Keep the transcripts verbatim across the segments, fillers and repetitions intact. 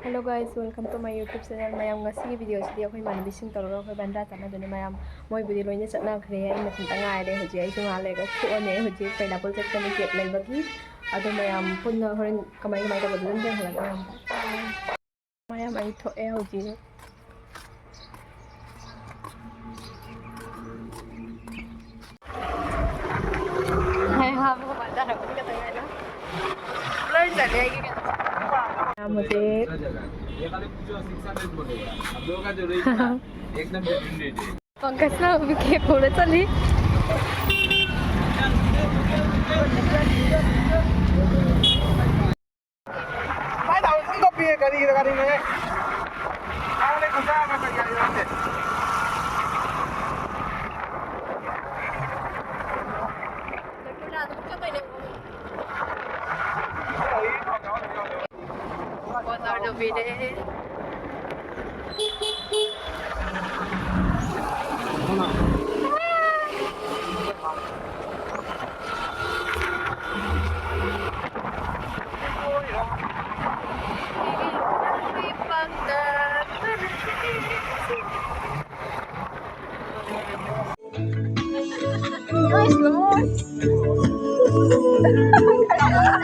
Hello guys, welcome to my YouTube channel. ꯃꯌꯥꯝ, ꯉꯁꯤꯒꯤ video ꯁꯤꯗꯤ ꯑꯩꯈꯣꯏ ꯏꯃꯥꯟꯅꯕꯤꯁꯤꯡ ꯇꯧꯔꯒ ꯑꯩꯈꯣꯏ ꯕꯟꯗ꯭ꯔꯥ ꯆꯠꯅꯗꯣꯏꯅꯦ꯫ ꯃꯌꯥꯝ ꯃꯣꯏꯕꯨꯗꯤ ꯂꯣꯏꯅ ꯆꯠꯅꯈ꯭ꯔꯦ, ꯑꯩ ꯃꯊꯟꯇ ꯉꯥꯏꯔꯦ ꯍꯧꯖꯤꯛ꯫ ꯑꯩꯁꯨ ꯉꯥꯏꯍꯥꯛ ꯂꯩꯔꯒ ꯊꯣꯛꯑꯅꯤ꯫ ꯍꯧꯖꯤꯛ pineapple ꯆꯠꯀꯅꯤ cake ꯂꯩꯕꯒꯤ꯫ ꯑꯗꯣ ꯃꯌꯥꯝ ꯄꯨꯟꯅ ꯍꯣꯔꯦꯟ ꯀꯃꯥꯏ ꯀꯃꯥꯏ ꯇꯧꯕꯗꯣ ꯑꯗꯨꯝ ꯌꯦꯡꯍꯜꯂꯛꯀꯦ ꯃꯌꯥꯝ꯫ ꯃꯌꯥꯝ ꯑꯩ ꯊꯣꯛꯑꯦ ꯍꯧꯖꯤꯛ꯫ ꯍꯥꯏ ꯍꯥ, ꯃꯣꯕꯥꯏꯜꯗ ꯍꯥꯏꯔꯛꯄ ꯈꯛꯇ ꯉꯥꯏꯔꯦ꯫ ꯂꯣꯏ ꯆꯠꯂꯦ ꯑꯩꯒꯤ ꯀꯩꯅꯣ꯫ ꯃꯌꯥꯝ ꯍꯧꯖꯤꯛ ꯄꯪꯀꯖꯅ ꯑꯃꯨꯛ cake ꯄꯨꯔ ꯆꯠꯂꯤ꯫ ꯃꯥꯏ ꯊꯥꯎ ꯁꯨꯝ ꯀꯞꯄꯤ, ꯀꯔꯤꯒꯤꯔ ꯀꯔꯤꯅꯣꯍꯦ? ꯊꯥꯎ ꯂꯩ ꯈꯨꯟꯗꯥ ꯑꯃ ꯀꯔꯤ ꯍꯥꯏꯔꯣ ꯈꯪꯗꯦ꯫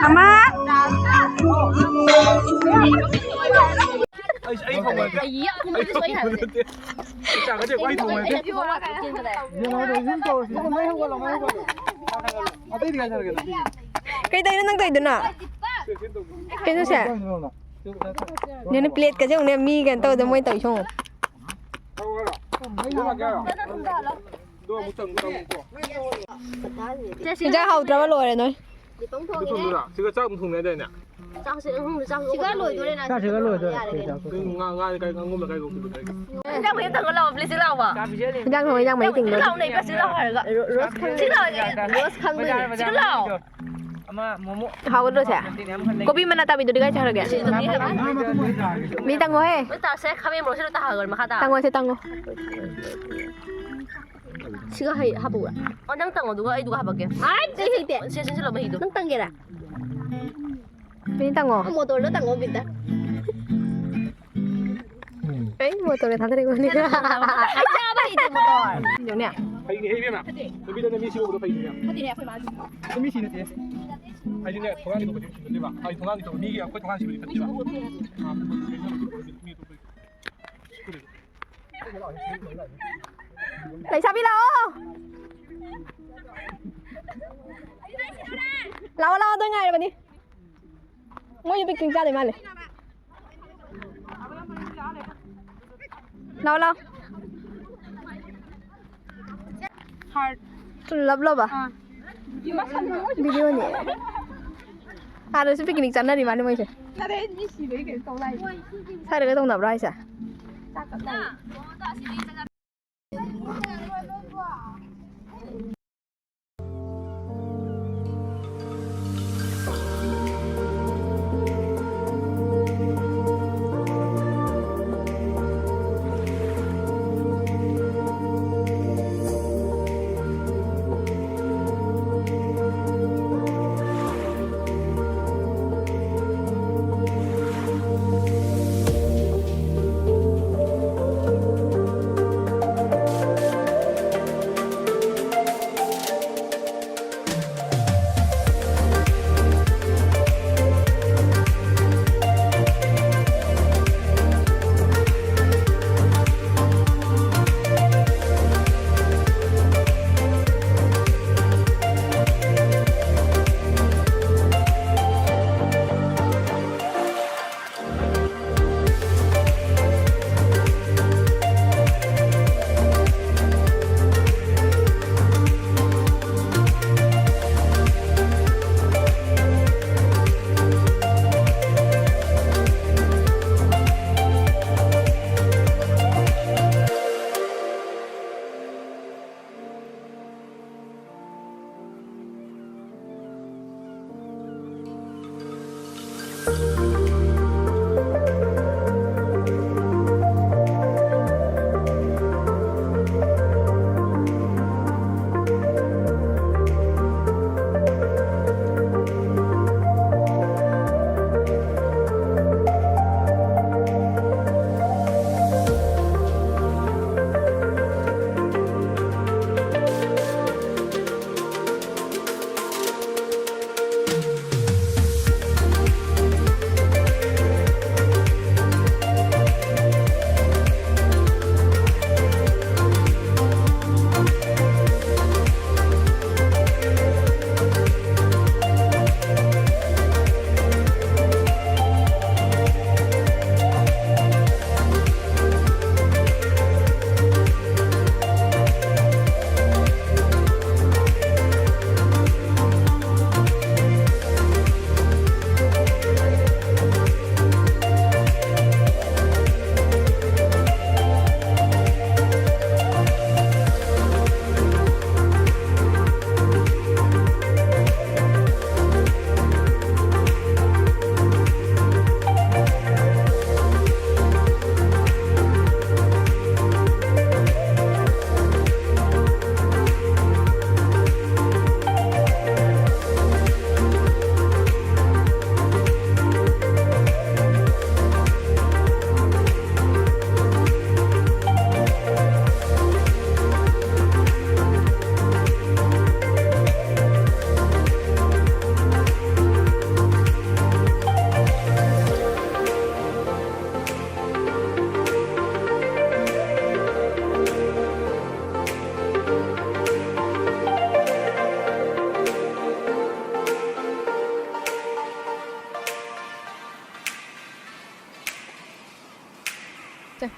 ꯑꯃ꯫ ꯑꯩ, ꯑꯩ ꯊꯣꯡꯕ ꯅꯠꯇꯦ꯫ ꯑꯩ ꯊꯣꯡꯕ ꯅꯠꯇꯦ꯫ ꯑꯩ ꯆꯥꯛ ꯅꯠꯇꯦ, ꯑꯩ ꯊꯣꯡꯕ ꯅꯠꯇꯦ꯫ ꯑꯇꯩꯗꯤ ꯀꯥꯏ ꯆꯠꯈ꯭ꯔꯒꯦ? ꯀꯩ ꯇꯧꯔꯤꯅꯣ ꯅꯪ ꯇꯧꯔꯤꯗꯨꯅ? ꯀꯩꯅꯣꯁꯦ? ꯅꯦꯅꯦ plateꯀꯁꯦ ꯌꯦꯡꯉꯨꯅꯦ, ꯃꯤ ꯀꯩꯅꯣ ꯇꯧꯗ ꯃꯣꯏ ꯇꯧꯔꯤꯁꯦ ꯌꯦꯡꯉꯨ꯫ ꯏꯟꯖꯥꯡ ꯍꯥꯎꯇ꯭ꯔꯕ ꯂꯣꯏꯔꯦ ꯅꯣꯏ꯫ ꯁꯤꯒ ꯆꯥꯛ ꯑꯃꯨꯛ ꯊꯣꯡꯅꯗꯥꯏꯅꯦ? ꯆꯥꯛꯁꯦ, ꯎꯝ, ꯆꯥꯛ ꯁꯤꯒ ꯂꯣꯏꯗꯣꯔꯦꯅ꯫ ꯆꯥꯛ ꯁꯤꯒ ꯂꯣꯏꯗꯣꯔꯦ꯫ ꯌꯥꯔꯦ ꯀꯩꯅꯣ꯫ ꯀꯩꯅꯣ ꯉꯥ, ꯉꯥ, ꯀꯩ, ꯉꯥ ꯉꯧꯕ ꯀꯩ ꯉꯧꯕ ꯀꯩ? ꯏꯟꯖꯥꯡ ꯃꯍꯤ ꯑꯝꯇꯪ ꯂꯥꯛꯑꯣ, please, ꯂꯥꯛꯑꯣꯕ꯫ ꯏꯟꯖꯥꯡ ꯊꯣꯡꯕ ꯏꯟꯖꯥꯡ ꯃꯍꯤ ꯇꯤꯡꯗꯣꯏꯅꯦ꯫ ꯂꯥꯛꯑꯣꯅꯦ, please, ꯂꯥꯛꯑꯣ ꯍꯥꯏꯔꯒ꯫ ꯔꯣ-, ꯔꯣꯁ ꯈꯪꯗꯣꯏꯅꯦ꯫ ꯁꯤ ꯂꯥꯛꯑꯣ, ꯔꯣꯁ ꯈꯪꯗꯣꯏꯅꯦ꯫ ꯁꯤꯒ ꯂꯥꯛꯑꯣ꯫ ꯑꯃ ꯃꯣꯃꯣ꯫ ꯍꯥꯎꯒꯗ꯭ꯔꯣ ꯁꯦ? ꯀꯣꯕꯤ ꯃꯅꯥ ꯇꯥꯕꯤꯗꯨꯗꯤ ꯀꯥꯏ ꯆꯠꯈ꯭ꯔꯒꯦ? ꯁꯤꯗ ꯃꯤ ꯍꯥꯏꯕ꯫ ꯃꯤ ꯇꯥꯁꯦ, ꯈꯥꯃꯦꯟ ꯃꯔꯣꯛꯁꯤꯗ ꯇꯥꯍꯜꯂꯣ ꯃꯈꯥꯗ꯫ ꯇꯥꯡꯉꯣꯁꯦ, ꯇꯥꯡꯉꯣ꯫ ꯁꯤꯒ ꯍꯩ ꯍꯥꯞꯄꯛꯎꯔꯥ? ꯑꯣ, ꯅꯪ ꯇꯪꯉꯣ, ꯑꯗꯨꯒ ꯑꯩꯗꯨꯒ ꯍꯥꯞꯄꯛꯀꯦ꯫ ꯑꯥꯏ, ꯑꯩ ꯍꯩꯇꯦ꯫ ꯁꯦ, ꯁꯦ, ꯁꯤꯜꯂꯣ ꯃꯍꯤꯗꯣ꯫ ꯅꯪ ꯇꯪꯒꯦꯔꯥ? ꯃꯤ ꯇꯪꯉꯣ꯫ ꯃꯣꯇꯣꯔꯗꯣ ꯇꯪꯉꯣ, ꯕꯤꯠꯇ꯫ ꯑꯩ ꯃꯣꯇꯣꯔ ꯊꯥꯗꯔꯛꯏꯕꯅꯤ꯫ ꯑꯩ ꯆꯥꯕ ꯍꯩꯇꯦ ꯃꯣꯇꯣꯔ꯫ ꯌꯦꯡꯉꯨꯅꯦ꯫ ꯐꯩꯅꯦꯍꯦ ꯏꯕꯦꯝꯃ꯫ ꯅꯨꯄꯤꯗꯅ ꯃꯤ ꯁꯤꯍꯧꯕꯗꯣ ꯐꯩꯅꯦ ꯏꯕꯦꯝꯃ꯫ ꯐꯠꯇꯦꯅꯦ ꯑꯩꯈꯣꯏ ꯃꯥꯁꯦ꯫ ꯃꯤ ꯁꯤ ꯅꯠꯇꯦ꯫ ꯍꯥꯏꯗꯤꯅꯦ, ꯊꯣꯡꯒꯥꯟꯒꯤ ꯇꯧꯕꯗꯤ ꯁꯤꯗꯅꯦꯕ꯫ ꯍꯥꯏꯗꯤ ꯊꯣꯡꯒꯥꯟꯒꯤ ꯇꯧꯕ ꯃꯤꯒꯤ ꯑꯩꯈꯣꯏ ꯊꯣꯡꯒꯥꯟ ꯁꯤꯕꯗꯤ ꯐꯠꯇꯦꯕ꯫ ꯂꯩꯁꯥꯕꯤ ꯂꯥꯛꯑꯣ꯫ ꯂꯥꯛꯑꯣ, ꯂꯥꯛꯑꯣ, ꯑꯗꯣ ꯉꯥꯏꯔꯕꯅꯤ꯫ ꯃꯣꯏꯁꯨ picnic ꯆꯥꯗꯣꯏ ꯃꯥꯜꯂꯦ꯫ ꯂꯥꯛꯑꯣ, ꯂꯥꯛꯑꯣ꯫ Heart꯫ ꯂꯞ ꯂꯣꯕ? ꯑꯥ꯫ Video ꯅꯦ꯫ ꯑꯥꯗꯁꯨ picnic ꯆꯠꯅꯔꯤ ꯃꯥꯜꯂꯦ ꯃꯣꯏꯁꯦ꯫ ꯅꯠꯇꯦ, ꯃꯤ ꯁꯤꯕꯒꯤ ꯀꯩꯅꯣ ꯇꯧ ꯂꯥꯛꯏ꯫ ꯁ꯭ꯋꯥꯏꯗꯒ ꯇꯧꯅꯕ꯭ꯔꯣ ꯍꯥꯏꯁꯦ? ꯆꯥꯛ ꯀꯠ ꯂꯥꯛꯏ꯫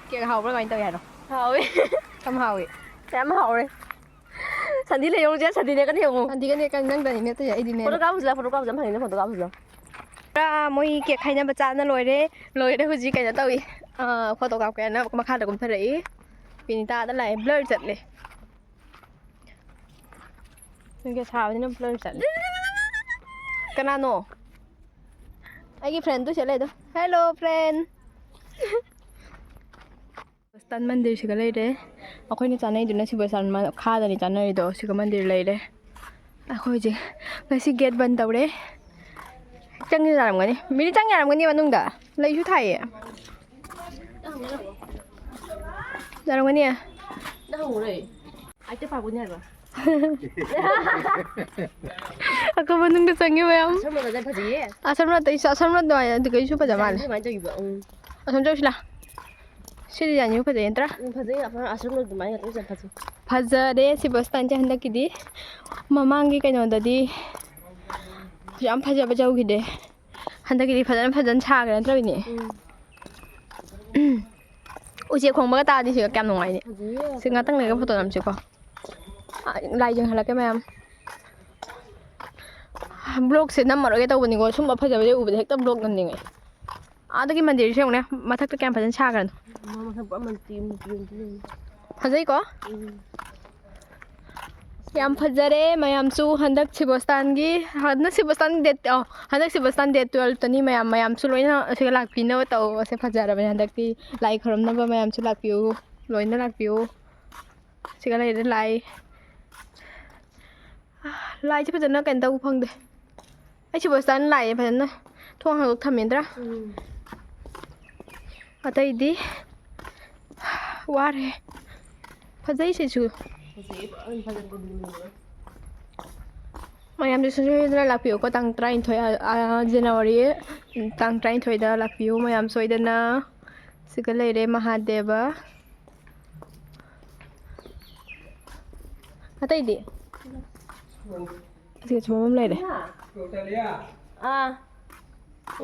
ꯀꯦꯛ ꯍꯥꯎꯕ꯭ꯔꯥ? ꯀꯃꯥꯏꯅ ꯇꯧꯋꯤ ꯍꯥꯏꯅꯣ? ꯍꯥꯎꯋꯦ꯫ ꯌꯥꯝ ꯍꯥꯎꯋꯦ꯫ ꯌꯥꯝ ꯍꯥꯎꯔꯦ꯫ ꯁꯟꯗꯤ ꯂꯩꯍꯧꯔꯁꯦ, ꯁꯟꯗꯤꯅꯦ ꯀꯟꯅ ꯌꯦꯡꯉꯨ꯫ ꯁꯟꯗꯤꯒꯅꯦ ꯀꯟ-, ꯅꯪꯗꯅꯤꯅꯦ ꯑꯇꯩ ꯑꯩꯗꯤꯅꯦ꯫ ꯐꯣꯇꯣ ꯀꯥꯞꯄꯨꯁꯤ ꯂꯥꯎ, ꯐꯣꯇꯣ ꯀꯥꯞꯄꯨꯁꯤ, ꯌꯥꯝ ꯐꯖꯩꯅꯦ, ꯐꯣꯇꯣ ꯀꯥꯞꯄꯨꯁꯤ ꯂꯥꯎ꯫ ꯄꯨꯔꯥ ꯃꯣꯏ ꯀꯦꯛ ꯈꯥꯏꯅꯕ ꯆꯥꯅ ꯂꯣꯏꯔꯦ꯫ ꯂꯣꯏꯔꯦ ꯍꯧꯖꯤꯛ ꯀꯩꯅꯣ ꯇꯧꯏ꯫ ꯑꯥ, ꯐꯣꯇꯣ ꯀꯥꯞꯀꯦ ꯍꯥꯏꯅ ꯃꯈꯥꯗ ꯀꯨꯝꯊꯔꯛꯏ꯫ ꯄꯤꯅꯤꯇꯥꯗ ꯂꯥꯛꯑꯦ, blur ꯆꯠꯂꯦ꯫ ꯅꯨꯡꯁꯥ ꯁꯥꯕꯅꯤꯅ blur ꯆꯠꯂꯦ꯫ ꯀꯅꯥꯅꯣ? ꯑꯩꯒꯤ friend ꯇꯨ ꯁꯤꯗ ꯂꯩꯗꯣ꯫ Hello friend꯫ ꯁꯤꯕꯁꯇꯥꯟ ꯃꯟꯗꯤꯔꯁꯤꯒ ꯂꯩꯔꯦ꯫ ꯑꯩꯈꯣꯏꯅ ꯆꯥꯅꯩꯗꯨꯅ ꯁꯤꯕꯁꯇꯥꯟ ꯃꯈꯥꯗꯅꯤ ꯆꯥꯅꯔꯤꯗꯣ꯫ ꯁꯤꯒ ꯃꯟꯗꯤꯔ ꯂꯩꯔꯦ꯫ ꯑꯩꯈꯣꯏ ꯍꯧꯖꯤꯛ ꯉꯁꯤ gate ꯕꯟ ꯇꯧꯔꯦ꯫ ꯆꯪ ꯌꯥꯔꯝꯒꯅꯤ꯫ ꯃꯤꯗꯤ ꯆꯪ ꯌꯥꯔꯝꯒꯅꯤ ꯃꯅꯨꯡꯗ꯫ ꯂꯩꯁꯨ ꯊꯥꯏꯌꯦ꯫ ꯌꯥꯔꯝꯒꯅꯤ꯫ ꯑꯀꯣ ꯃꯅꯨꯡꯗ ꯆꯪꯉꯦ ꯃꯌꯥꯝ꯫ ꯑꯁꯝꯕꯗ ꯐꯖꯩꯌꯦ꯫ ꯑꯁꯝꯕꯗ ꯑꯩꯁꯨ ꯑꯁꯝꯕꯗ ꯑꯗꯨꯃꯥꯏꯅ ꯑꯗꯨ ꯀꯩꯁꯨ ꯐꯖ ꯃꯥꯜꯂꯦ꯫ ꯑꯗꯨꯃꯥꯏꯅ ꯇꯧꯈꯤꯕ, ꯎꯝ꯫ ꯑꯁꯣꯝ ꯆꯧꯁꯤꯂꯥ꯫ ꯁꯤ design ꯁꯤꯕꯨ ꯐꯖꯩ ꯅꯠꯇ꯭ꯔꯥ? ꯎꯝ, ꯐꯖꯩ꯫ ꯑꯁꯣꯝ, ꯑꯁꯣꯝ ꯑꯗꯨꯃꯥꯏꯅ ꯇꯧꯁꯦ ꯐꯖꯩ꯫ ꯐꯖꯔꯦ ꯁꯤꯕꯁꯇꯥꯟꯁꯦ ꯍꯟꯗꯛꯀꯤꯗꯤ꯫ ꯃꯃꯥꯡꯒꯤ ꯀꯩꯅꯣꯗꯗꯤ ꯌꯥꯝ ꯐꯖꯕ ꯆꯧꯈꯤꯗꯦ꯫ ꯍꯟꯗꯛꯀꯤꯗꯤ ꯐꯖꯅ, ꯐꯖꯅ ꯁꯥꯈ꯭ꯔꯦ ꯅꯠꯇ꯭ꯔꯣ, ꯏꯅꯦ? ꯎꯝ꯫ ꯎꯆꯦꯛ ꯈꯣꯡꯕꯒ ꯇꯥꯔꯗꯤ ꯁꯤꯒ ꯀꯌꯥꯝ ꯅꯨꯡꯉꯥꯏꯅꯤ꯫ ꯐꯖꯩꯌꯦ꯫ ꯁꯤ ꯉꯥꯛꯇꯪ ꯂꯩꯔꯒ ꯐꯣꯇꯣ ꯅꯝꯁꯤꯀꯣ꯫ ꯑ, ꯂꯥꯏ ꯌꯦꯡꯍꯜꯂꯛꯀꯦ ꯃꯌꯥꯝ꯫ Vlogꯁꯦ ꯅꯝꯃꯔꯣꯏꯒꯦ ꯇꯧꯕꯅꯤꯀꯣ, ꯁꯨꯝꯕ ꯐꯖꯕꯁꯦ ꯎꯕꯗ ꯍꯦꯛꯇ vlog ꯅꯝꯅꯤꯡꯉꯦ꯫ ꯑꯥꯗꯒꯤ ꯃꯟꯗꯤꯔꯁꯦ ꯌꯦꯡꯉꯨꯅꯦ, ꯃꯊꯛꯇ ꯀꯌꯥꯝ ꯐꯖꯅ ꯁꯥꯈ꯭ꯔꯅꯣ꯫ ꯃꯥ ꯃꯊꯛ ꯄꯨꯔꯥ ꯃꯟꯇ꯭ꯔꯤ, ꯃꯨꯔꯇꯤ ꯑꯣꯟꯊꯣꯛꯑꯦ꯫ ꯐꯖꯩꯀꯣ? ꯎꯝ꯫ ꯌꯥꯝ ꯐꯖꯔꯦ ꯃꯌꯥꯝꯁꯨ꯫ ꯍꯟꯗꯛ ꯁꯤꯕꯣꯁꯇꯥꯟꯒꯤ, ꯍꯟꯗꯛ ꯁꯤꯕꯣꯁꯇꯥꯟ date, ꯑꯣ, ꯍꯟꯗꯛ ꯁꯤꯕꯣꯁꯇꯥꯟ date twelveꯇꯅꯤ ꯃꯌꯥꯝ, ꯃꯌꯥꯝꯁꯨ ꯂꯣꯏꯅ ꯑꯁꯤꯗ ꯂꯥꯛꯄꯤꯅꯕ ꯇꯧꯑꯣꯁꯦ꯫ ꯐꯖꯔꯕꯅꯦ ꯍꯟꯗꯛꯇꯤ꯫ ꯂꯥꯏ ꯈꯨꯔꯨꯝꯅꯕ ꯃꯌꯥꯝꯁꯨ ꯂꯥꯛꯄꯤꯌꯨ, ꯂꯣꯏꯅ ꯂꯥꯛꯄꯤꯌꯨ꯫ ꯁꯤꯒ ꯂꯩꯔꯦ ꯂꯥꯏ꯫ ꯂꯥꯏꯁꯦ ꯐꯖꯅ ꯀꯩꯅꯣ ꯇꯧꯕ ꯐꯪꯗꯦ꯫ ꯑꯩ ꯁꯤꯕꯣꯁꯇꯥꯟ ꯂꯥꯛꯑꯦ ꯐꯖꯅ ꯊꯣꯡ ꯍꯥꯡꯗꯣꯛ ꯊꯝꯃꯦꯗ꯭ꯔꯥ? ꯎꯝ꯫ ꯑꯇꯩꯗꯤ ꯋꯥꯔꯦ꯫ ꯐꯖꯩ ꯁꯤꯁꯨ꯫ ꯐꯖꯩꯌꯦ, ꯐꯖꯅ ꯐꯖꯅ ꯐꯖꯅ꯫ ꯃꯌꯥꯝꯁꯨ ꯁꯣꯏꯗꯅ ꯂꯥꯛꯄꯤꯌꯨꯀꯣ, ꯇꯥꯡ ꯇꯔꯥꯅꯤꯊꯣꯏ, ꯑ, ꯑ, January ꯇꯥꯡ ꯇꯔꯥꯅꯤꯊꯣꯏꯗ ꯂꯥꯛꯄꯤꯌꯨ ꯃꯌꯥꯝ ꯁꯣꯏꯗꯅ꯫ ꯁꯤꯒ ꯂꯩꯔꯦ ꯃꯍꯥꯗꯦꯕ꯫ ꯑꯇꯩꯗꯤ? ꯑꯁꯤꯒꯁꯨ ꯃꯃꯝ ꯂꯩꯔꯦ꯫ ꯑꯥ꯫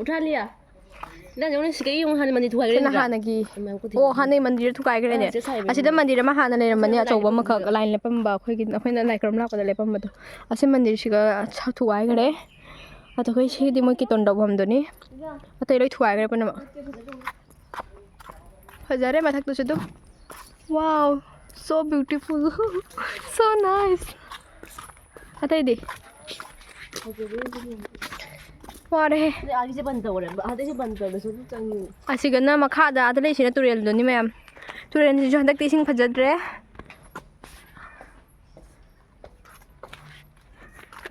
ꯎꯊꯥ ꯂꯤꯌꯥ꯫ ꯅꯪ ꯌꯦꯡꯉꯨꯅꯦ, ꯁꯤꯗꯒꯤ ꯌꯦꯡꯉꯨ, ꯍꯥꯟꯅ ꯃꯟꯗꯤꯔ ꯊꯨꯒꯥꯏꯈ꯭ꯔꯦ ꯁꯤꯅ ꯅꯠꯇ꯭ꯔꯥ? ꯍꯥꯟꯅꯒꯤ, ꯌꯥꯝ ꯀꯨꯊꯤ ꯑꯣ, ꯍꯥꯟꯅꯒꯤ ꯃꯟꯗꯤꯔ ꯊꯨꯒꯥꯏꯈ꯭ꯔꯦꯅꯦ꯫ ꯑꯥ, ꯁꯤꯗ ꯁꯥꯏꯕ ꯑꯁꯤꯗ ꯃꯟꯗꯤꯔ꯫ ꯃꯟꯗꯤꯔ ꯑꯃ ꯍꯥꯟꯅ ꯂꯩꯔꯝꯕꯅꯦ, ꯁꯤꯗ ꯑꯆꯧꯕ ꯂꯥꯏ ꯑꯃꯈꯛ, ꯂꯩꯔꯝꯕꯅꯦ꯫ ꯂꯥꯏꯟ ꯂꯦꯞꯄꯝꯕ ꯑꯩꯈꯣꯏꯒꯤ, ꯑꯩꯈꯣꯏꯅ ꯂꯥꯏ ꯈꯨꯔꯨꯝ ꯂꯥꯛꯄꯗ ꯂꯦꯞꯄꯝꯕꯗꯣ꯫ ꯑꯁꯤ ꯃꯟꯗꯤꯔꯁꯤꯒ ꯁ-, ꯊꯨꯒꯥꯏꯈ꯭ꯔꯦ꯫ ꯑꯗꯨꯒ ꯁꯤꯒꯤꯗꯤ ꯃꯣꯏ ꯀꯤꯔꯇꯟ ꯇꯧꯐꯝꯗꯨꯅꯤ꯫ ꯑꯇꯩ ꯂꯣꯏ ꯊꯨꯒꯥꯏꯈ꯭ꯔꯦ ꯄꯨꯝꯅꯃꯛ꯫ ꯐꯖꯔꯦ ꯃꯊꯛꯇꯨꯁꯨ ꯑꯗꯨꯝ꯫ Wow, so beautiful, so nice꯫ ꯑꯇꯩꯗꯤ? ꯋꯥꯔꯦꯍꯦ꯫ ꯑꯗꯩ ꯑꯥꯒꯤꯁꯦ ꯕꯟ ꯇꯧꯔꯦ꯫ ꯑꯗꯩꯁꯦ ꯕꯟ ꯇꯧꯔꯁꯨ ꯑꯗꯨꯝ ꯆꯪꯉꯤ꯫ ꯑꯁꯤꯒꯅ ꯃꯈꯥꯗ ꯑꯥꯗ ꯂꯩꯁꯤꯅ ꯇꯨꯔꯦꯜꯗꯨꯅꯤ ꯃꯌꯥꯝ꯫ ꯇꯨꯔꯦꯜꯁꯤꯁꯨ ꯍꯟꯗꯛꯇꯤ ꯏꯁꯤꯡ ꯐꯖꯗ꯭ꯔꯦ꯫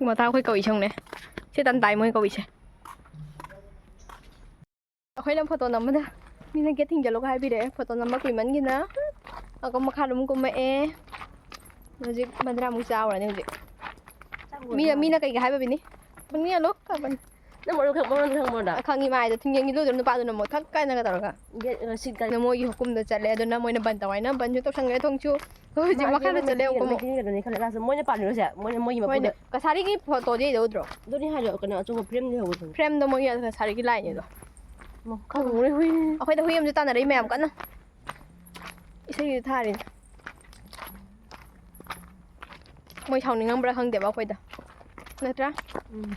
ꯃꯇꯥ ꯑꯩꯈꯣꯏ ꯀꯧꯏ ꯁꯪꯅꯦ꯫ ꯁꯤ ꯇꯟ ꯇꯥꯏ ꯃꯣꯏ ꯀꯧꯏꯁꯦ꯫ ꯑꯩꯈꯣꯏꯅ ꯐꯣꯇꯣ ꯅꯝꯕꯗ ꯃꯤꯅ ꯒꯦꯠ ꯊꯤꯡꯖꯤꯜꯂꯨꯒ ꯍꯥꯏꯕꯤꯔꯛꯑꯦ꯫ ꯐꯣꯇꯣ ꯅꯝꯕ ꯀꯨꯏꯃꯟꯒꯤꯅ ꯑꯩꯈꯣꯏ ꯃꯈꯥꯗ ꯑꯃꯨꯛ ꯀꯨꯝꯃꯛꯑꯦ꯫ ꯍꯧꯖꯤꯛ ꯕꯟꯗ꯭ꯔꯥ ꯑꯃꯨꯛ ꯆꯥꯎꯔꯅꯤ ꯍꯧꯖꯤꯛ꯫ ꯃꯤ, ꯃꯤꯅ ꯀꯩꯒ ꯍꯥꯏꯕꯤꯅꯤ? ꯄꯨꯡꯌꯥ ꯂꯣꯛ ꯀꯥꯕꯅꯤ꯫ ꯅꯪ ꯃꯔꯣꯟ ꯈꯪ-, ꯃꯔꯣꯟ ꯈꯪꯕ꯭ꯔꯣ ꯅꯪ? ꯈꯪꯉꯤ, ꯃꯥꯏꯗ ꯊꯤꯡꯖꯤꯟꯒꯤ ꯂꯨꯗ꯭ꯔꯣ ꯅꯨꯄꯥꯗꯨꯅ ꯑꯃꯨꯛ ꯊꯛ ꯀꯥꯏꯅꯒ ꯇꯧꯔꯒ? ꯒꯦꯠ, ꯑ, ꯁꯤ ꯀ- ꯑꯗꯨꯅ ꯃꯣꯏꯒꯤ ꯍꯨꯀꯨꯝꯗ ꯆꯠꯂꯦ꯫ ꯑꯗꯨꯅ ꯃꯣꯏꯅ ꯕꯟ ꯇꯧ ꯍꯥꯏꯅ ꯕꯟꯁꯨ ꯇꯧꯁꯟꯈ꯭ꯔꯦ ꯊꯣꯡꯁꯨ꯫ ꯍꯧꯖꯤꯛ ꯃꯥ ꯃꯈꯥꯗ ꯃꯣꯏꯅ ꯆꯠꯂꯦ ꯃꯤꯒꯤ ꯑꯃꯨꯛ ꯀꯨꯝꯃꯛꯑꯣ꯫ ꯃꯤꯒꯤ ꯀꯩꯅꯣꯅꯤ ꯈꯜꯂꯦ꯫ ꯂꯥꯁꯇ ꯃꯣꯏꯅ ꯄꯥꯝꯃꯤꯔꯣꯁꯦ? ꯃꯣꯏꯅ, ꯃꯣꯏꯒꯤ ꯍꯣꯏꯅꯦ꯫ ꯃꯄꯨꯗ? ꯀꯁꯥꯔꯤꯒꯤ ꯐꯣꯇꯣꯗꯤ ꯌꯦꯡꯍꯧꯗ꯭ꯔꯣ? ꯑꯗꯨꯅꯤ ꯍꯥꯏꯗꯣ, ꯀꯩꯅꯣ ꯑꯆꯧꯕ ꯐ꯭ꯔꯦꯝꯗꯤ ꯂꯩꯍꯧꯕꯗꯨꯅꯤ꯫ ꯐ꯭ꯔꯦꯝꯗꯣ ꯃꯣꯏꯒꯤ ꯀꯁꯥꯔꯤꯒꯤ ꯂꯥꯏꯅꯦ ꯑꯗꯣ꯫ ꯃ-, ꯈꯪꯉꯨꯔꯦ ꯍꯨꯏ꯫ ꯑꯩꯈꯣꯏꯗ ꯍꯨꯏ ꯑꯃꯁꯨ ꯇꯥꯟꯅꯔꯛꯏ ꯃꯌꯥꯝ ꯀꯟꯅ꯫ ꯏꯁꯩꯁꯨ ꯊꯥꯔꯤꯅꯦ꯫ ꯃꯣꯏ ꯁꯥꯎꯅꯤꯡꯉꯝꯕ꯭ꯔꯥ ꯈꯪꯗꯦꯕ ꯑꯩꯈꯣꯏꯗ꯫ ꯅꯠꯇ꯭ꯔꯥ? ꯎꯝ꯫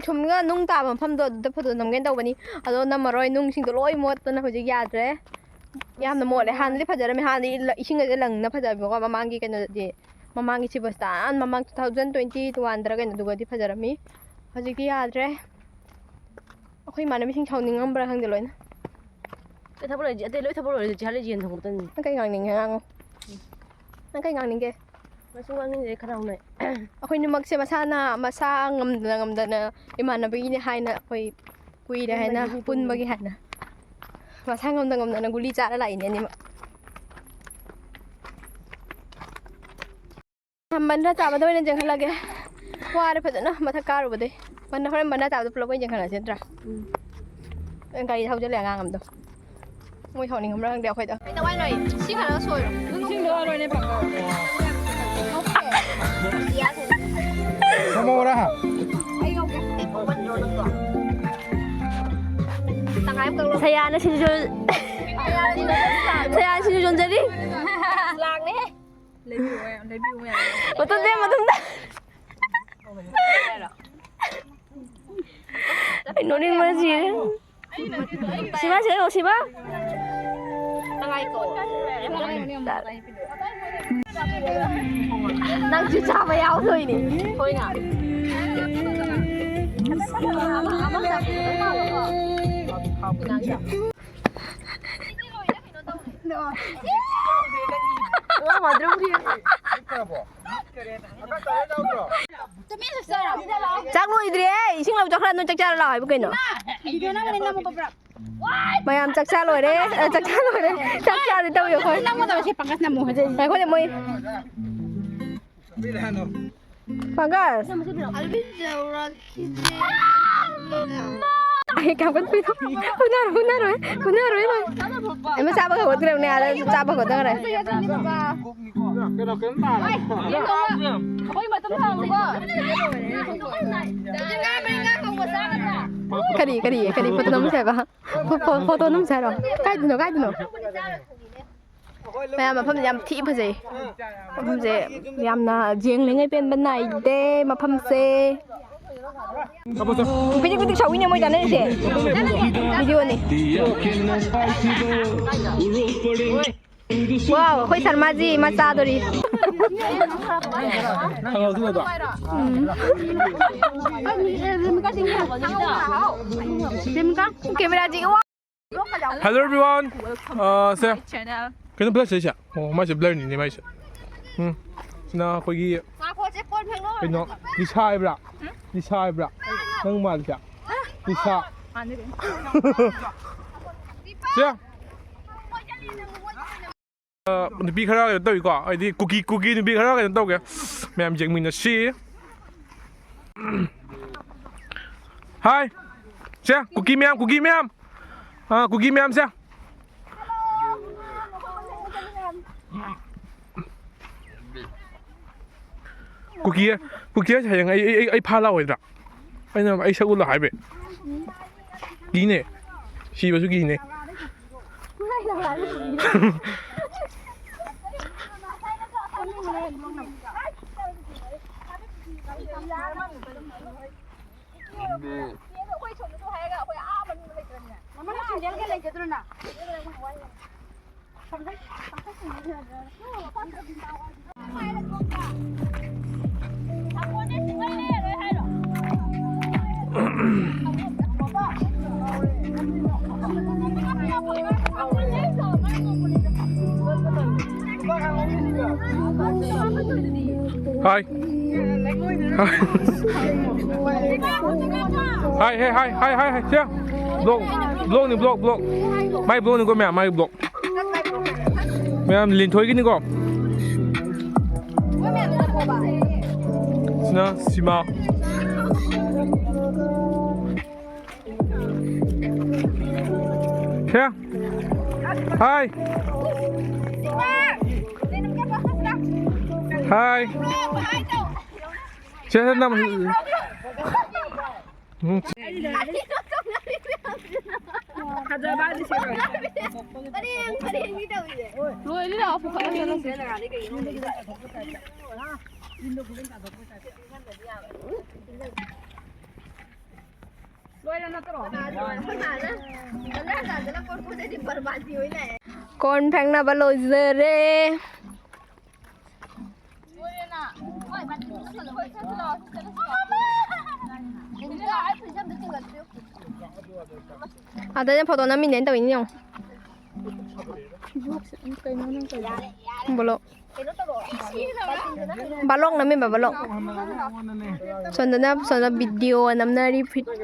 ꯁꯨꯝꯒ ꯅꯨꯡ ꯇꯥꯕ ꯃꯐꯝꯗꯣ ꯑꯗꯨꯗ ꯐꯣꯇꯣ ꯅꯝꯒꯦ ꯇꯧꯕꯅꯤ꯫ ꯑꯗꯣ ꯅꯝꯃꯔꯣꯏ, ꯅꯨꯡꯁꯤꯡꯗꯣ ꯂꯣꯏ ꯃꯣꯠꯇꯅ ꯍꯧꯖꯤꯛ ꯌꯥꯗ꯭ꯔꯦ꯫ ꯌꯥꯝꯅ ꯃꯣꯠꯂꯦ꯫ ꯍꯥꯟꯅꯗꯤ ꯐꯖꯔꯝꯃꯦ꯫ ꯍꯥꯟꯅꯗꯤ ꯏꯁꯤꯡꯒꯁꯦ ꯂꯪꯅ ꯐꯖꯕꯀꯣ, ꯃꯃꯥꯡꯒꯤ ꯀꯩꯅꯣꯗꯗꯤ꯫ ꯃꯃꯥꯡꯒꯤ ꯁꯤꯕꯁꯇꯥꯟ, ꯃꯃꯥꯡ two thousand twenty one ꯗꯔ ꯀꯩꯅꯣꯗꯨꯒꯗꯤ ꯐꯖꯔꯝꯃꯤ꯫ ꯍꯧꯖꯤꯛꯇꯤ ꯌꯥꯗ꯭ꯔꯦ꯫ ꯑꯩꯈꯣꯏ ꯏꯃꯥꯟꯅꯕꯤꯁꯤꯡ ꯁꯥꯎꯅꯤꯡꯉꯝꯕ꯭ꯔꯥ ꯈꯪꯗꯦ ꯂꯣꯏꯅ꯫ ꯑꯇꯩ ꯊꯕꯛ ꯂꯣꯏꯔꯗꯤ, ꯑꯇꯩ ꯂꯣꯏ ꯊꯕꯛ ꯂꯣꯏꯔꯗꯤ ꯆꯤꯍꯥꯟ ꯂꯩ ꯌꯦꯟ ꯊꯣꯡꯕꯇꯅꯤ꯫ ꯅꯪ ꯀꯩ ꯉꯥꯡꯅꯤꯡꯉꯦ ꯉꯥꯡꯉꯣ꯫ ꯅꯪ ꯀꯩ ꯉꯥꯡꯅꯤꯡꯒꯦ? ꯀꯩꯁꯨ ꯉꯥꯡꯅꯤꯡꯗꯦ, ꯈꯅꯥꯎ ꯅꯥꯏ꯫ ꯑꯩꯈꯣꯏꯅꯤꯃꯛꯁꯦ ꯃꯁꯥꯅ, ꯃꯁꯥ ꯉꯝꯗꯅ ꯉꯝꯗꯅ ꯏꯃꯥꯟꯅꯕꯤꯅꯦ ꯍꯥꯏꯅ ꯑꯩꯈꯣꯏ ꯀꯨꯏꯔꯦ ꯍꯥꯏꯅ ꯄꯨꯟꯕꯒꯤ ꯄꯨꯟꯕꯒꯤ ꯍꯥꯏꯅ꯫ ꯃꯁꯥ ꯉꯝꯗ ꯉꯝꯗꯅ ꯒꯨꯂꯤ ꯆꯥꯔ ꯂꯥꯛꯏꯅꯦ ꯑꯅꯤꯃꯛ꯫ ꯕꯟꯗ꯭ꯔꯥ ꯆꯥꯕꯗ ꯑꯣꯏꯅ ꯆꯦꯟꯈꯠꯂꯒꯦ꯫ ꯋꯥꯔꯦ ꯐꯖꯅ ꯃꯊꯛ ꯀꯥꯔꯨꯕꯗꯩ꯫ ꯕꯟꯗ꯭ꯔꯥ, ꯍꯣꯔꯦꯟ ꯕꯟꯗ꯭ꯔꯥ ꯆꯥꯕꯗ ꯄꯨꯂꯞ ꯑꯣꯏꯅ ꯆꯦꯟꯈꯠꯂꯁꯤ ꯅꯠꯇ꯭ꯔꯥ? ꯎꯝ꯫ ꯒꯥꯔꯤ ꯊꯧꯖꯜꯂꯦ ꯑꯉꯥꯡ ꯑꯃꯗꯣ꯫ ꯃꯣꯏ ꯁꯥꯎꯅꯤꯡꯉꯝꯕ꯭ꯔꯥ ꯈꯪꯗꯦ ꯑꯩꯈꯣꯏꯗ꯫ ꯀꯩꯗꯧ ꯍꯥꯏꯅꯣ ꯑꯩ? ꯁꯤ ꯈꯔ ꯁꯣꯏꯔꯣ꯫ ꯅꯨꯡꯁꯤꯡꯗꯣ ꯂꯣꯏꯅ ꯐꯪꯉꯣ꯫ ꯊꯝꯃꯧꯔꯥ? ꯑꯩ ꯌꯧꯒꯦ꯫ ꯁꯌꯥꯅ ꯁꯤꯡꯖꯨ ꯁꯌꯥꯅ ꯁꯤꯡꯖꯨ ꯌꯣꯟꯖꯔꯤ꯫ ꯃꯇꯨꯝ ꯇꯥꯏ, ꯃꯇꯨꯝ ꯇꯥꯏ꯫ ꯑꯩ ꯅꯣꯛꯅꯤꯡꯕꯅ ꯁꯤꯔꯦ꯫ ꯁꯤꯃꯥ ꯁꯤ ꯌꯦꯡꯉꯣ, ꯁꯤꯃꯥ꯫ ꯅꯪꯁꯨ ꯆꯥꯕ ꯌꯥꯎꯗꯣꯏꯅꯤ꯫ ꯍꯣꯏꯅ꯫ ꯆꯥꯛ ꯂꯣꯏꯗ꯭ꯔꯤꯌꯦ꯫ ꯏꯁꯤꯡ ꯂꯧ ꯆꯠꯈ꯭ꯔ ꯅꯣꯏ ꯆꯥꯛ ꯆꯥꯔ ꯂꯥꯛꯑꯣ ꯍꯥꯏꯕ ꯀꯩꯅꯣ? ꯃꯌꯥꯝ ꯆꯥꯛ ꯆꯥ ꯂꯣꯏꯔꯦ꯫ ꯑ, ꯆꯥꯛ ꯆꯥ ꯂꯣꯏꯔꯦ꯫ ꯆꯥꯛ ꯆꯥꯗꯤ ꯇꯧꯋꯤ ꯑꯩꯈꯣꯏ꯫ ꯉꯥꯏꯈꯣꯅꯦ ꯃꯣꯏ꯫ ꯄꯪꯀꯖ꯫ ꯑꯩ ꯀꯌꯥꯝ ꯀꯟꯅ ꯄꯤꯗꯣ? ꯍꯨꯟꯅꯔꯣ, ꯍꯨꯟꯅꯔꯣ, ꯍꯨꯟꯅꯔꯣ, ꯍꯨꯟꯅꯔꯣ꯫ ꯑꯩ ꯃꯆꯥ ꯐꯥꯎ ꯍꯧꯒꯠꯇ꯭ꯔꯕꯅꯦ, ꯑꯥꯗ ꯆꯥꯕ ꯍꯧꯒꯠꯇ ꯉꯥꯏꯔꯦ꯫ ꯀꯔꯤ, ꯀꯔꯤ, ꯀꯔꯤ ꯐꯣꯇꯣ ꯅꯝꯁꯦ ꯍꯥꯏꯕ? ꯐꯣ-, ꯐꯣ-, ꯐꯣꯇꯣ ꯅꯝꯁꯦ ꯍꯥꯏꯔꯣ? ꯀꯥꯏꯗꯅꯣ, ꯀꯥꯏꯗꯅꯣ? ꯃꯌꯥꯝ, ꯃꯐꯝꯁꯦ ꯌꯥꯝ ꯊꯤ ꯐꯖꯩ꯫ ꯃꯐꯝꯁꯦ ꯌꯥꯝꯅ ꯌꯦꯡꯂꯤꯉꯩ ꯄꯦꯟꯕ ꯅꯥꯏꯗꯦ, ꯃꯐꯝꯁꯦ꯫ ꯄꯤꯗꯤꯛ ꯄꯤꯗꯤꯛ ꯁꯧꯏꯅꯦ ꯃꯣꯏ ꯆꯥꯅꯔꯤꯁꯦ꯫ ꯚꯤꯗꯤꯑꯣꯅꯤ꯫ ꯋꯥꯎ, ꯑꯩꯈꯣꯏ ꯁꯔꯃꯥꯖꯤ ꯃꯥ ꯆꯥꯗꯣꯔꯤ꯫ ꯎꯝ꯫ ꯀꯦꯃꯦꯔꯥꯖꯤꯒ ꯋꯥ- Hello everyone. ꯑ, ꯁꯦ꯫ ꯀꯩꯅꯣ blur ꯆꯠꯂꯤꯁꯦ? ꯑꯣ, ꯃꯥꯏꯁꯦ blurꯅꯤꯅꯦ ꯃꯥꯏꯁꯦ꯫ ꯎꯝ꯫ ꯁꯤꯅ ꯑꯩꯈꯣꯏꯒꯤ ꯀꯩꯅꯣ, ꯂꯤꯁꯥ ꯍꯥꯏꯕ꯭ꯔꯥ? ꯂꯤꯁꯥ ꯍꯥꯏꯕ꯭ꯔꯥ? ꯅꯪ ꯃꯥꯜꯂꯤꯁꯦ? ꯂꯤꯁꯥ꯫ ꯁꯦ꯫ ꯑ, ꯅꯨꯄꯤ ꯈꯔ ꯀꯩꯅꯣ ꯇꯧꯏꯀꯣ, ꯍꯥꯏꯗꯤ ꯀꯨꯀꯤ, ꯀꯨꯀꯤ ꯅꯨꯄꯤ ꯈꯔ ꯀꯩꯅꯣ ꯇꯧꯒꯦ, ꯃꯌꯥꯝ ꯌꯦꯡꯃꯤꯟꯅꯁꯤ꯫ ꯍꯥꯏ꯫ ꯁꯦ, ꯀꯨꯀꯤ ꯃꯌꯥꯝ, ꯀꯨꯀꯤ ꯃꯌꯥꯝ꯫ ꯑ, ꯀꯨꯀꯤ ꯃꯌꯥꯝꯁꯦ꯫ ꯀꯨꯀꯤ, ꯀꯨꯀꯤ ꯍꯥꯏꯁꯦ ꯍꯌꯦꯡ ꯑꯩ, ꯑꯩ, ꯑꯩ, ꯑꯩ ꯐꯥ ꯂꯥꯛꯑꯣꯏꯗ꯭ꯔꯥ? ꯑꯩꯅ ꯑꯩ ꯁꯛ ꯎꯠꯂꯣ ꯍꯥꯏꯕꯩ꯫ ꯀꯤꯅꯦ꯫ ꯁꯤꯕꯁꯨ ꯀꯤꯅꯦ꯫ Hi. Hi, hey, hi, hi, hi, hi. ꯁꯦ꯫ Vlog, vlogꯅꯤ, vlog, vlog꯫ ꯃꯥꯏ vlogꯅꯤꯀꯣ, ꯃꯌꯥꯝ, ꯃꯥꯏ vlog꯫ ꯃꯌꯥꯝ, ꯂꯤꯟꯊꯣꯏꯒꯤꯅꯤꯀꯣ꯫ ꯁꯤꯅ ꯁꯤꯃꯥ꯫ ꯁꯦ꯫ Hi꯫ Hi꯫ ꯁꯦ, ꯁꯦ, ꯅꯝ-, ꯎꯝ꯫ ꯐꯖꯕ ꯍꯥꯏꯗꯤ ꯁꯤ ꯂꯣꯏꯔꯦ꯫ ꯄꯔꯦꯡ ꯄꯔꯦꯡꯗꯤ ꯇꯧꯔꯤꯁꯦ꯫ ꯂꯣꯏꯔꯦ, ꯂꯥꯛꯑꯣ, ꯄꯨꯈꯠꯂꯁꯦ꯫ ꯂꯣꯏꯔꯦ ꯅꯠꯇ꯭ꯔꯣ? ꯑꯩꯈꯣꯏ ꯃꯥꯅ ꯍꯟꯖꯤꯜꯂ ꯀꯣꯔꯐꯨꯗꯗꯤ ꯕꯔꯕꯥꯗꯤ ꯑꯣꯏ ꯂꯥꯛꯑꯦ꯫ ꯀꯣꯟ ꯐꯦꯡꯅꯕ ꯂꯣꯏꯖꯔꯦ꯫ ꯑꯗꯩꯅ ꯐꯣꯇꯣ ꯅꯝꯃꯤꯅꯦꯅ ꯇꯧꯔꯤꯅꯤ ꯌꯦꯡꯉꯣ꯫ ꯕꯣꯂꯣ꯫ Block ꯅꯝꯃꯤꯕ, block. ꯁꯣꯝꯗꯅ, ꯁꯣꯝꯗ video ꯅꯝꯅꯔꯤ,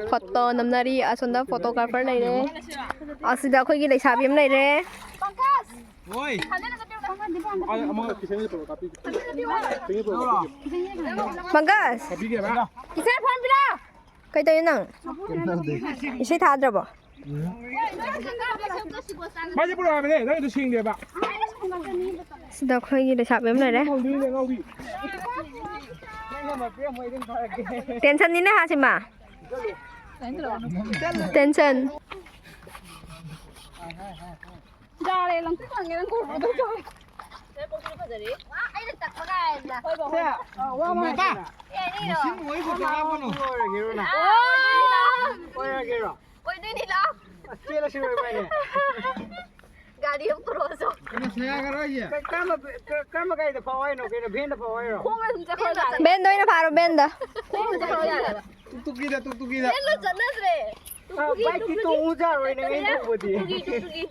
ꯐꯣꯇꯣ ꯅꯝꯅꯔꯤ, ꯑꯁꯣꯝꯗ photographer ꯂꯩꯔꯦ꯫ ꯑꯁꯤꯗ ꯑꯩꯈꯣꯏꯒꯤ ꯂꯩꯁꯥꯕꯤ ꯑꯃ ꯂꯩꯔꯦ꯫ ꯄꯪꯀꯖ! ꯑꯩ ꯑꯃ ꯀꯤꯁꯟꯒꯤ ꯄꯣꯔꯣ ꯀꯥꯄꯤꯒꯦ꯫ ꯄꯪꯀꯖ! ꯀꯥꯄꯤꯒꯦꯕ? ꯀꯤꯁꯟ phone ꯄꯤꯔꯛꯑꯣ! ꯀꯩ ꯇꯧꯔꯤꯅꯣ ꯅꯪ? ꯀꯩꯝ ꯇꯧꯗꯦ꯫ ꯏꯁꯩ ꯊꯥꯗ꯭ꯔꯕꯣ? ꯃꯥꯁꯦ ꯄꯨꯔꯛꯑꯕꯅꯦ, ꯅꯪꯒꯤꯗꯣ ꯁꯦꯡꯗꯦꯕ꯫ ꯁꯤꯗ ꯑꯩꯈꯣꯏꯒꯤ ꯂꯩꯁꯥꯕꯤ ꯑꯃ ꯂꯩꯔꯦ꯫ ꯐꯪꯗꯣꯏꯅꯦ, ꯑꯉꯥꯎꯕꯤ꯫ Tension ꯅꯤꯅꯦ ꯍꯥ ꯁꯤꯃ꯫ Tension꯫ ꯌꯥꯔꯦ, ꯂꯪꯇ꯭ꯔꯤꯛ ꯂꯪꯉꯦ ꯅꯪ ꯀꯣꯏꯕꯗꯣ ꯌꯥꯔꯦ꯫ ꯅꯣꯏ ꯄꯣꯠꯇꯨꯗꯤ ꯐꯖꯔꯦ꯫ ꯋꯥ, ꯑꯩꯅ ꯇꯛꯄ ꯀꯥꯏꯅ꯫ ꯁꯦ, ꯑ, ꯋꯥ ꯑꯃ ꯍꯥꯏꯁꯤꯅ꯫ ꯑꯦ, ꯑꯅꯤꯔꯣ? ꯃꯁꯤꯡ ꯑꯣꯏꯕ ꯀꯌꯥꯕꯅꯣ? ꯑꯣꯏꯔꯒꯦꯔꯣ ꯅꯪ? ꯑꯥ, ꯑꯣꯏꯗꯣꯏꯅꯤ ꯂꯥꯎ꯫ ꯑꯣꯏꯔꯒꯦꯔꯣ? ꯑꯣꯏꯗꯣꯏꯅꯤ ꯂꯥꯎ꯫ ꯑꯁ, ꯆꯦꯜꯂꯁꯤ ꯂꯣꯏ ꯃꯥꯏꯅꯦ꯫ ꯒꯥꯔꯤ ꯑꯃ ꯄꯨꯔꯛꯑꯣꯁꯨ꯫ ꯀꯩꯅꯣ ꯁꯌꯥꯒꯔꯣ ꯑꯩꯁꯦ? ꯀ-, ꯀꯔꯝꯕ, ꯀ-, ꯀꯔꯝꯕ ꯒꯥꯔꯤꯗ ꯐꯥꯎ ꯍꯥꯏꯅꯣ? ꯀꯩꯅꯣ, ꯚꯦꯟꯗ ꯐꯥꯎ ꯍꯥꯏꯔꯣ? ꯈꯣꯡꯅ ꯑꯗꯨꯝ ꯆꯠꯈ꯭ꯔꯣ ꯌꯥꯔꯦ꯫ ꯚꯦꯟꯗ ꯑꯣꯏꯅ ꯐꯥꯔꯣ, ꯚꯦꯟꯗ꯫ ꯈꯣꯡꯅ ꯆꯠꯈ꯭ꯔꯣ ꯌꯥꯔꯦꯕ꯫ ꯇꯨꯛꯇꯨꯛꯀꯤꯗ, ꯇꯨꯛꯇꯨꯛꯀꯤꯗ꯫ ꯚꯦꯟꯗ ꯆꯠꯅꯗ꯭ꯔꯦ꯫ ꯑ, ꯕꯥꯏꯛꯇꯤ ꯇꯣꯡꯉꯨ ꯌꯥꯔꯣꯏ ꯅꯪ ꯑꯩ ꯇꯣꯡꯕꯗꯤ꯫ ꯇꯨꯛꯇꯨꯛꯀꯤ, ꯇꯨꯛꯇꯨꯛꯀꯤ꯫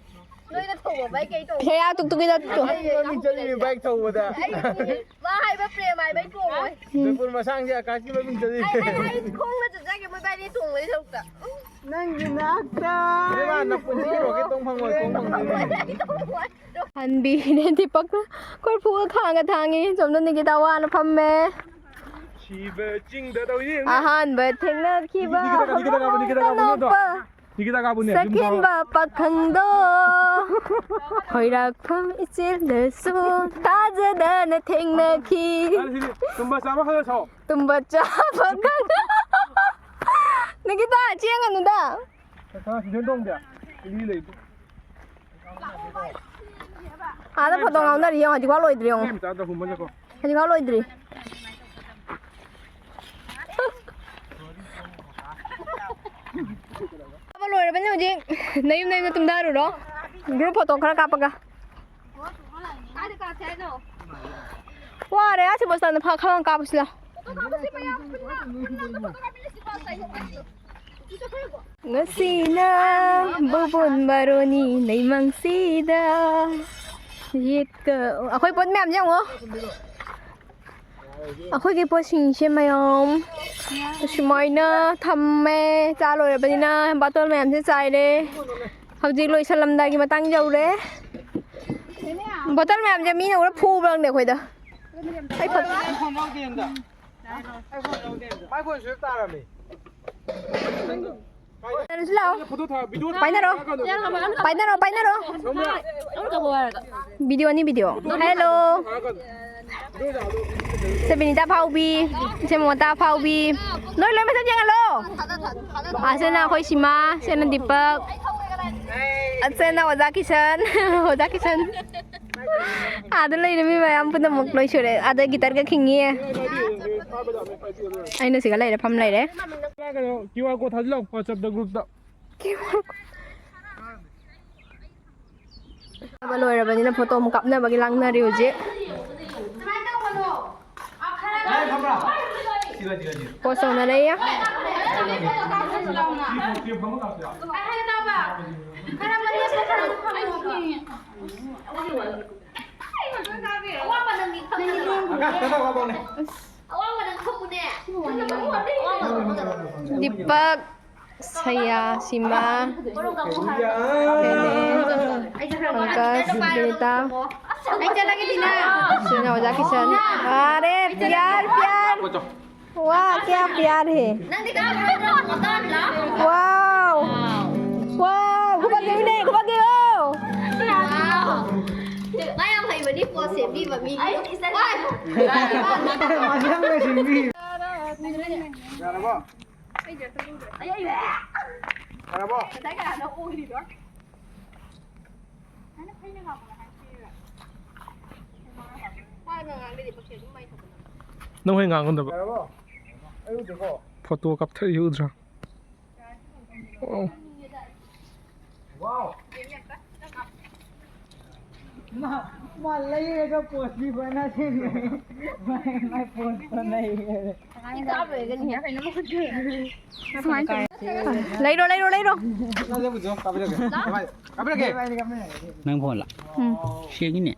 ꯅꯣꯏꯅ ꯊꯧꯕ ꯕꯥꯏꯛ ꯀꯩ ꯇꯣꯡꯉꯣ? ꯁꯌꯥ ꯇꯨꯛꯇꯨꯛꯀꯤꯗ ꯇꯣꯡꯉꯣ꯫ ꯑꯩ ꯃꯃꯤꯡ ꯆꯠꯂꯤꯅꯦ ꯕꯥꯏꯛ ꯊꯧꯕꯗ꯫ ꯑꯩ ꯇꯣꯡꯉꯦ꯫ ꯃꯥ ꯍꯥꯏꯕ ꯄ꯭ꯔꯦꯝ ꯍꯥꯏꯕ ꯑꯩ ꯇꯣꯡꯉꯣꯏ꯫ ꯎꯝ꯫ ꯖꯣꯏꯄꯨꯔ ꯃꯁꯥꯡꯁꯦ ꯑꯀꯥꯁꯀꯤ ꯃꯃꯤꯡ ꯆꯠꯂꯤ꯫ ꯑꯩ, ꯑꯩ, ꯑꯩ ꯈꯣꯡꯅ ꯆꯠꯆꯒꯦ ꯃꯣꯏ ꯕꯥꯏꯛ ꯑꯅꯤ ꯇꯣꯡꯕꯒꯤ ꯁꯔꯨꯛꯇ꯫ ꯎꯝ꯫ ꯅꯪꯒꯤ ꯅꯥꯛꯇ꯫ ꯏꯕꯦꯝꯃ, ꯅꯄꯨꯟꯁꯤꯒꯤ ꯔꯣꯀꯦꯠ ꯇꯣꯡ ꯐꯪꯉꯣꯏ, ꯇꯣꯡ ꯐꯪꯉꯣꯏ꯫ ꯑꯩ ꯇꯣꯡꯉꯣꯏ꯫ ꯍꯟꯕꯤꯅꯦ ꯗꯤꯄꯛꯅ ꯀꯣꯔꯐꯨꯒ ꯈꯥꯡꯒ ꯊꯥꯡꯉꯤ꯫ ꯁꯣꯝꯗ ꯅꯤꯀꯤꯇꯥ ꯋꯥꯅ ꯐꯝꯃꯦ꯫ ꯁꯤꯕ ꯆꯤꯡꯗ ꯇꯧꯔꯤ ꯌꯦꯡꯉꯨꯅꯦ꯫ ꯑꯍꯥꯟꯕ ꯊꯦꯡꯅꯈꯤꯕ ꯅꯤꯀꯤꯇꯥ, ꯅꯤꯀꯤꯇꯥ ꯀꯥꯕꯨꯅꯦ, ꯅꯤꯀꯤꯇꯥ ꯀꯥꯕꯨꯅꯦ ꯑꯗꯣ꯫ ꯑꯅꯣꯛꯄ ꯅꯤꯀꯤꯇꯥ ꯀꯥꯕꯨꯅꯦ, ꯌꯨꯝ ꯊꯣꯛꯑꯣ꯫ ꯁꯛꯈꯤꯕ ꯄꯥꯈꯪꯗꯣ ꯈꯣꯏꯔꯥꯛꯐꯝ ꯏꯆꯦꯜꯗꯁꯨ ꯊꯥꯖꯗꯅ ꯊꯦꯡꯅꯈꯤ꯫ ꯑꯗꯨ ꯁꯤꯗꯤ ꯇꯨꯝꯕ ꯆꯥꯕ ꯈꯪꯗ ꯁꯥꯎ꯫ ꯇꯨꯝꯕ ꯆꯥꯕ ꯈꯪꯗ꯫ ꯅꯤꯀꯤꯇꯥ, ꯆꯦꯟꯒꯅꯨꯗ꯫ ꯀꯀꯥ, ꯁꯤꯗ ꯇꯣꯡꯗꯦ꯫ ꯏꯂꯤ ꯂꯩ꯫ ꯑꯥꯗ ꯐꯣꯇꯣ ꯉꯥꯎꯅꯔꯤ ꯌꯦꯡꯉꯣ, ꯍꯧꯖꯤꯛꯐꯥꯎ ꯂꯣꯏꯗ꯭ꯔꯤ ꯌꯦꯡꯉꯣ꯫ ꯏꯆꯦ ꯃꯆꯥꯗ ꯍꯨꯝꯕ ꯆꯠꯈꯣ꯫ ꯍꯧꯖꯤꯛꯐꯥꯎ ꯂꯣꯏꯗ꯭ꯔꯤ꯫ ꯆꯥꯕ ꯂꯣꯏꯔꯕꯅꯤ ꯍꯧꯖꯤꯛ꯫ ꯅꯌꯨꯝ ꯅꯌꯨꯝꯗ ꯇꯨꯝꯊꯔꯨꯔꯣ꯫ ꯒ꯭ꯔꯨꯞ ꯐꯣꯇꯣ ꯈꯔ ꯀꯥꯞꯄꯒ꯫ ꯀꯥꯏꯗ ꯀꯥꯞꯁꯦ ꯍꯥꯏꯅꯣ? ꯋꯥꯔꯦ, ꯑꯁꯤ ꯕꯁ ꯁ꯭ꯇꯥꯟꯗ ꯐ-, ꯈꯔ ꯀꯥꯞꯄꯁꯤ ꯂꯥꯎ꯫ ꯐꯣꯇꯣ ꯀꯥꯞꯄꯁꯤ ꯃꯌꯥꯝ ꯄꯨꯟꯅ꯫ ꯅꯪꯅ ꯐꯣꯇꯣ ꯀꯥꯞꯄꯤ ꯂꯤꯁꯤ ꯄꯥꯁ ꯇꯥꯏ ꯊꯣꯛꯄ꯫ ꯉꯁꯤꯅ ꯕꯣꯕꯣꯟ ꯕꯥꯔꯣꯅꯤ ꯅꯩꯃꯪꯁꯤꯗ꯫ ꯌꯦꯠꯀ-, ꯑꯩꯈꯣꯏ ꯄꯣꯠ ꯃꯌꯥꯝꯁꯦ ꯌꯦꯡꯉꯣ꯫ ꯑꯩꯈꯣꯏꯒꯤ ꯄꯣꯠꯁꯤꯡꯁꯦ ꯃꯌꯥꯝ ꯑꯁꯨꯃꯥꯏꯅ ꯊꯝꯃꯦ꯫ ꯆꯥ ꯂꯣꯏꯔꯕꯅꯤꯅ ꯕꯥꯇꯜ ꯃꯌꯥꯝꯁꯦ ꯆꯥꯏꯔꯦ꯫ ꯍꯧꯖꯤꯛ ꯂꯣꯏꯁꯜꯂꯝꯗꯥꯏꯒꯤ ꯃꯇꯥꯡ ꯌꯧꯔꯦ꯫ ꯕꯣꯇꯜ ꯃꯌꯥꯝꯁꯦ ꯃꯤꯅ ꯎꯔ ꯐꯨꯕ꯭ꯔꯪꯅꯦ ꯑꯩꯈꯣꯏꯗ꯫ ꯑꯩ ꯐꯣꯟ ꯌꯥꯎꯗꯦ ꯑꯝꯇ꯫ ꯑꯩ ꯐꯣꯟ ꯌꯥꯎꯗꯦ ꯑꯝꯇ꯫ My phone switch off ꯇꯥꯔꯝꯃꯦ꯫ ꯄꯥꯏꯅꯔꯁꯤ ꯂꯥꯛꯑꯣ꯫ ꯐꯣꯇꯣ ꯊꯥ-, ꯚꯤꯗꯤꯑꯣ ꯄꯥꯏꯅꯔꯣ꯫ ꯊꯥꯔꯛꯀꯅꯨ꯫ ꯄꯥꯏꯅꯔꯣ, ꯄꯥꯏꯅꯔꯣ꯫ ꯁꯣꯝꯗ ꯚꯤꯗꯤꯑꯣꯅꯤ, ꯚꯤꯗꯤꯑꯣ꯫ Photo hello. ꯊꯥꯔꯛꯀꯅꯨ꯫ ꯁꯦ ꯕꯤꯅꯤꯇꯥ ꯐꯥꯎꯕꯤ, ꯁꯦ ꯃꯃꯇꯥ ꯐꯥꯎꯕꯤ꯫ ꯅꯣꯏ ꯂꯣꯏ ꯃꯁꯛ ꯌꯦꯡꯍꯜꯂꯣ꯫ ꯑꯁꯤꯅ ꯑꯩꯈꯣꯏ ꯁꯤꯃꯥ, ꯁꯤꯅ ꯗꯤꯄꯛ꯫ ꯑꯠꯁꯦꯅ ꯑꯣꯖꯥ ꯀꯤꯁꯟ꯫ ꯑꯣꯖꯥ ꯀꯤꯁꯟ꯫ ꯑꯥꯗ ꯂꯩꯔꯦ, ꯃꯤ ꯃꯌꯥꯝ ꯄꯨꯝꯅꯃꯛ ꯂꯣꯏ ꯁꯨꯔꯦ꯫ ꯑꯥꯗ ꯒꯤꯇꯔꯒ ꯈꯤꯡꯉꯤꯌꯦ꯫ ꯑꯩꯅ ꯁꯤꯒ ꯂꯩꯔꯦ, ꯐꯝ ꯂꯩꯔꯦ꯫ ꯀꯩꯅꯣ, QR code ꯊꯥꯖꯤꯜꯂꯣ WhatsApp-ꯇ, group-ꯇ꯫ ꯂꯣꯏꯔꯕꯅꯤꯅ ꯐꯣꯇꯣ ꯑꯃꯨꯛ ꯀꯥꯞꯅꯕꯒꯤ ꯂꯥꯡꯅꯔꯤ ꯍꯧꯖꯤꯛ꯫ ꯄꯣꯁ ꯇꯧꯅꯔꯦ꯫ ꯗꯤꯄꯛ, ꯁꯌꯥ, ꯁꯤꯃꯥ, ꯀꯩꯅꯦ, ꯄꯪꯀꯖ, ꯕꯤꯅꯤꯇꯥ, ꯁꯤꯅ ꯑꯣꯖꯥ ꯀꯤꯁꯟ꯫ ꯑꯔꯦ, ꯄ꯭ꯌꯥꯔ, ꯄ꯭ꯌꯥꯔ꯫ ꯋꯥ, ꯀꯌꯥ ꯄ꯭ꯌꯥꯔ ꯍꯦ꯫ ꯋꯥꯎ꯫ ꯋꯥꯎ, ꯈꯨꯕꯥꯛꯀꯤꯅꯦ, ꯈꯨꯕꯥꯛꯀꯤꯌꯣ꯫ ꯃꯥ ꯌꯥꯝ ꯍꯩꯕꯅꯤ ꯄꯣꯁ ꯁꯦꯝꯕꯤꯕ ꯃꯤꯒꯤ꯫ ꯌꯥꯔꯕꯣ? ꯅꯪ ꯍꯣꯏ ꯉꯥꯡꯒꯗꯕ꯫ ꯌꯥꯔꯕꯣ? ꯑꯩ ꯎꯗꯦꯀꯣ꯫ ꯐꯣꯇꯣ ꯀꯥꯞꯊꯔꯤ ꯎꯗ꯭ꯔꯥ? ꯑꯣ꯫ ꯋꯥꯎ꯫ ꯃꯥ, ꯃꯥ ꯂꯩꯔꯒ ꯄꯣꯁ ꯄꯤꯕ ꯅꯠꯇꯦꯅꯦ꯫ ꯃꯥꯏ, ꯃꯥꯏ ꯄꯣꯁꯇꯣ ꯂꯩꯔꯒ꯫ ꯂꯩꯔꯣ, ꯂꯩꯔꯣ, ꯂꯩꯔꯣ꯫ ꯀꯥꯞꯄꯤꯔꯒꯦ꯫ ꯀꯥꯞꯄꯤꯔꯒꯦ꯫ ꯅꯪ ꯐꯣꯟꯂ? ꯎꯝ꯫ ꯁꯦꯡꯉꯤꯅꯦ꯫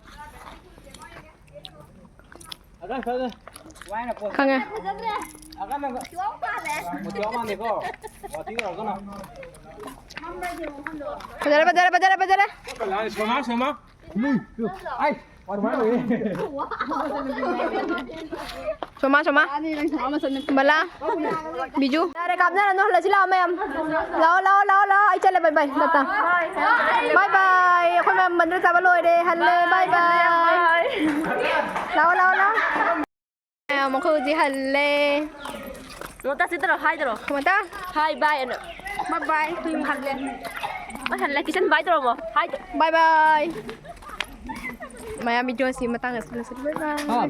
ꯈꯪꯉꯦ꯫ ꯐꯖꯔꯦ, ꯐꯖꯔꯦ, ꯐꯖꯔꯦ, ꯐꯖꯔꯦ꯫ ꯁꯣꯃꯥ, ꯁꯣꯃꯥ꯫ ꯁꯣꯃꯥ, ꯁꯣꯃꯥ꯫ ꯕꯂꯥ꯫ ꯕꯤꯖꯨ꯫ ꯌꯥꯔꯦ, ꯀꯥꯞꯅꯔꯅꯨ, ꯍꯜꯂꯁꯤ ꯂꯥꯛꯑꯣ ꯃꯌꯥꯝ꯫ ꯂꯥꯛꯑꯣ, ꯂꯥꯛꯑꯣ, ꯂꯥꯛꯑꯣ, ꯂꯥꯛꯑꯣ꯫ ꯑꯩ ꯆꯠꯂꯦ, bye bye, Tata. Bye bye꯫ ꯑꯩꯈꯣꯏ ꯃꯌꯥꯝ ꯕꯟꯗ꯭ꯔ ꯆꯥꯕ ꯂꯣꯏꯔꯦ, ꯍꯜꯂꯦ, bye bye꯫ ꯂꯥꯛꯑꯣ, ꯂꯥꯛꯑꯣ, ꯂꯥꯛꯑꯣ꯫ ꯃꯌꯥꯝ ꯑꯩꯈꯣꯏ ꯍꯧꯖꯤꯛ ꯍꯜꯂꯦ꯫ ꯃꯣꯇꯥ ꯁꯤ ꯇꯧꯔꯣ, hi ꯇꯧꯔꯣ꯫ ꯃꯣꯇꯥ꯫ Hi, bye ꯑꯅ꯫ Bye bye꯫ ꯍꯜꯂꯦ꯫ ꯍꯜꯂꯦ ꯀꯤꯆꯟ ꯕꯥꯏ ꯇꯧꯔꯝꯃꯣ ꯍꯥꯏꯗꯣ꯫ Bye bye. ꯃꯌꯥꯝ video ꯑꯁꯤ ꯃꯇꯥꯡ ꯑꯁꯤꯗ ꯂꯣꯏꯁꯤꯜꯂꯤ꯫ Bye bye.